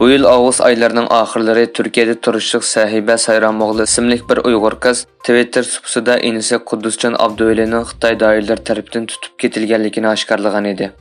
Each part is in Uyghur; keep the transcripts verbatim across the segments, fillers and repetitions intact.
بۇ يىل ئاۋغۇست ئايلىرىنىڭ ئاخىرلىرى تۈركىيەدە تۇرۇشلۇق سەھىبە سايراموغلى ئىسىملىك بىر ئۇيغۇر قىز تىۋىتتېر سۇپىسىدا ئىنىسى قۇددۇسجان ئابدۇۋەلىنىڭ خىتاي دائىرىلىرى تەرىپىدىن تۇتۇپ كېتىلگەنلىكىنى ئاشكارىلىغان ئىدى.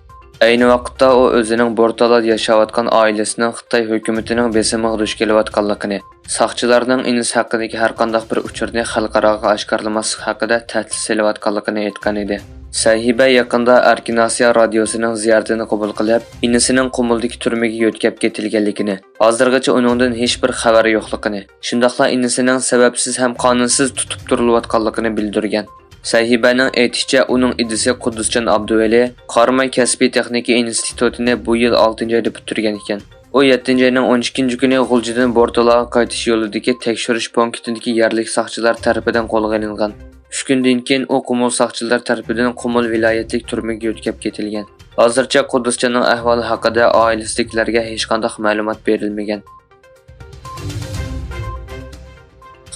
ئەينى ۋاقىتتا ئۇ ئۆزىنىڭ بورتالادا ياشاۋاتقان ئائىلىسىنىڭ خىتاي ھۆكۈمىتىنىڭ بېسىمىغا دۇچ كېلىۋاتقانلىقىنى، ساقچىلارنىڭ ئىنىسى ھەققىدىكى ھەرقانداق بىر ئۇچۇرنى خەلقئاراغا ئاشكارىلىماسلىق ھەققىدە تەھدىت سېلىۋاتقانلىقىنى ئېيتقان ئىدى. سەھىبە يېقىندا ئەركىن ئاسىيا رادىيوسىنىڭ زىيارىتىنى قوبۇل قىلىپ، ئىنىسىنىڭ قۇمۇلدىكى تۈرمىگە يۆتكەپ كېتىلگەنلىكىنى، ھازىرغىچە ئۇنىڭدىن ھېچبىر خەۋەر يوقلۇقىنى، شۇنداقلا ئىنىسىنىڭ سەۋەبسىز ھەم قانۇنسىز تۇتۇپ تۇرۇلۇۋاتقانلىقىنى بىلدۈرگەن. سەھىبەنىڭ ئېيتىشىچە، ئۇنىڭ ئىدىسى قۇددۇسجان ئابدۇۋەلى قاراماي كەسپىي تېخنىكا ئىنستىتۇتىنى بۇ يىل ئالتىنچى ئايدا پۈتتۈرگەن ئىكەن. ئۇ يەتتىنچى ئاينىڭ ئون ئىككىنچى كۈنى غۇلجىدىن بورتالاغا قايتىش يولىدىكى تەكشۈرۈش پونكىتىدىكى يەرلىك ساقچىلار تەرىپىدىن قولغا ئېلىنغان. ئۈچ كۈندىن كېيىن ئۇ قۇمۇل ساقچىلار تەرىپىدىن قۇمۇل ۋىلايەتلىك تۈرمىگە يۆتكەپ كېتىلگەن. ھازىرچە قۇددۇسجاننىڭ ئەھۋالى ھەققىدە ئائىلىسىدىكىلەرگە ھېچقانداق مەلۇمات بېرىلمىگەن.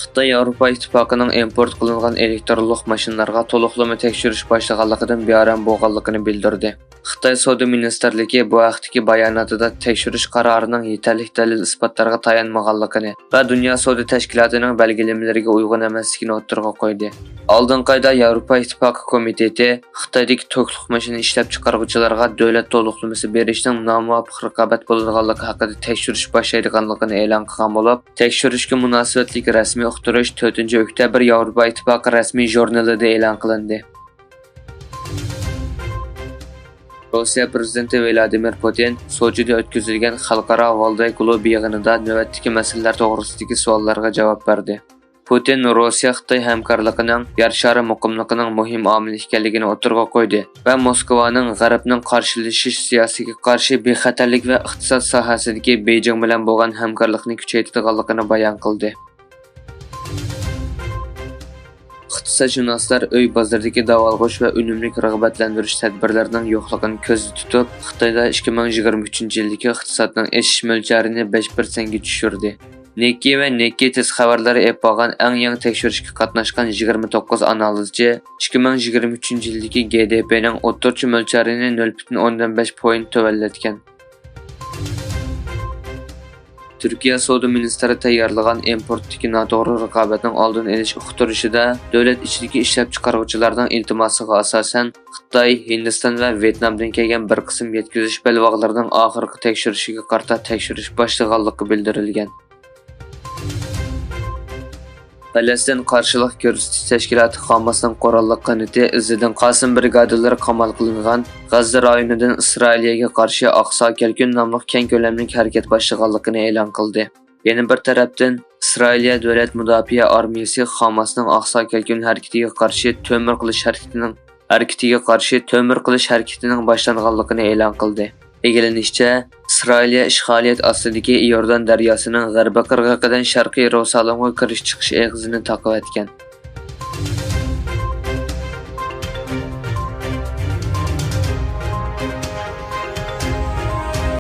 خىتاي ياۋروپا ئىتتىپاقىنىڭ ئىمپورت قىلىنغان ئېلېكترونلۇق ماشىنىلارغا تولۇقلىما تەكشۈرۈش باشلىغانلىقىدىن بىئارام بولغانلىقىنى بىلدۈردى. خىتاي سودا مىنىستىرلىكى بۇ ھەقتىكى باياناتىدا تەكشۈرۈش قارارىنىڭ يېتەرلىك دەلىل-ئىسپاتلارغا تايانمىغانلىقىنى ۋە دۇنيا سودا تەشكىلاتىنىڭ بەلگىلىمىلىرىگە ئۇيغۇن ئەمەسلىكىنى ئوتتۇرىغا قويدى. ئالدىنقى ئايدا ياۋروپا ئىتتىپاقى كومىتېتى خىتايدىكى توكلۇق ماشىنا ئىشلەپچىقارغۇچىلارغا دۆلەت تولۇقلىمىسى بېرىشنىڭ نامۇۋاپىق رىقابەت بولىدىغانلىقى ھەققىدە تەكشۈرۈش باشلايدىغانلىقىنى ئېلان قىلغان بولۇپ، تەكشۈرۈشكە مۇناسىۋەتلىك رەسمىي ئۇقتۇرۇش تۆتىنچى ئۆكتەبىر ياۋروپا ئىتتىپاقى رەسمىي ژۇرنىلىدا ئېلان قىلىندى. روسىيە پىرېزىدېنتى ۋلادىمىر پۇتىن سوچىدا ئۆتكۈزۈلگەن خەلقئارا ۋالداي كۇلۇبى يىغىنىدا نۆۋەتتىكى مەسىلىلەر توغرىسىدىكى سوئاللارغا جاۋاب بەردى. پۇتىن روسىيە-خىتاي ھەمكارلىقىنىڭ يەر شارى مۇقىملىقىنىڭ مۇھىم ئامىلى ئىكەنلىكىنى ئوتتۇرىغا قويدى ۋە موسكۋانىڭ غەربنىڭ قارشىلىشىش سىياسىتىگە قارشى بىخەتەرلىك ۋە ئىقتىساد ساھەسىدىكى بېيجىڭ بىلەن بولغان ھەمكارلىقنى كۈچەيتىدىغانلىقىنى بايان قىلدى. ئىقتىسادشۇناسلار ئۆي بازىرىدىكى داۋالغۇش ۋە ئۈنۈملۈك رىغبەتلەندۈرۈش تەدبىرلىرىنىڭ يوقلۇقىنى كۆزدە تۇتۇپ، خىتايدا ئىككى مىڭ يىگىرمە ئۈچىنچى يىلدىكى ئىقتىسادنىڭ ئېشىش مۆلچەرىنى بەش پىرسەنتكە چۈشۈردى. نىككېي ۋە نىككېي تېز خەۋەرلىرى ئېلىپ بارغان ئەڭ يېڭى تەكشۈرۈشكە قاتناشقان يىگىرمە توققۇز ئانالىزچى ئىككى مىڭ يىگىرمە ئۈچىنچى يىلدىكى گې دې پېنىڭ ئوتتۇرىچە مۆلچەرىنى نۆل پۈتۈن ئوندىن بەش پوينت تۆۋەنلەتكەن. تۈركىيە سودا مىنىستىرى تەييارلىغان ئىمپورتتىكى ناتوغرا رىقابەتنىڭ ئالدىنى ئېلىش ئۇقتۇرۇشىدا، دۆلەت ئىچىدىكى ئىشلەپچىقارغۇچىلارنىڭ ئىلتىماسىغا ئاساسەن، خىتاي، ھىندىستان ۋە ۋيېتنامدىن كەلگەن بىر قىسىم يەتكۈزۈش بەلباغلىرىنىڭ ئاخىرقى تەكشۈرۈشىگە قارىتا تەكشۈرۈش باشلىغانلىقى بىلدۈرۈلگەن. پەلەستىن قارشىلىق كۆرسىتىش تەشكىلاتى خاماسنىڭ قوراللىق قانىتى ئىززىدىن قاسىم برىگادىلىرى قامال قىلىنغان غەززە رايونىدىن ئىسرائىلىيەگە قارشى ئاقسا كەلكۈن ناملىق كەڭ كۆلەملىك ھەرىكەت باشلىغانلىقىنى ئېلان قىلدى. يەنە بىر تەرەپتىن، ئىسرائىلىيە دۆلەت مۇداپىئە ئارمىيەسى خاماسنىڭ ئاقسا كەلكۈن ھەرىكىتىگە قارشى تۆمۈر قىلىش ھەرىكىتىنىڭ، ھەرىكىتىگە قارشى تۆمۈر قىلىش ھەرىكىتىنىڭ باشلانغانلىقىنى ئېلان قىلدى. ئىگىلىنىشىچە، ئىسرائىلىيە ئىشغالىيەت ئاستىدىكى ئىيوردان دەرياسىنىڭ غەربىي قىرغىقىدىن شەرقىي يېرۇسالېمغا كىرىش چىقىش ئېغىزىنى تاقىۋەتكەن.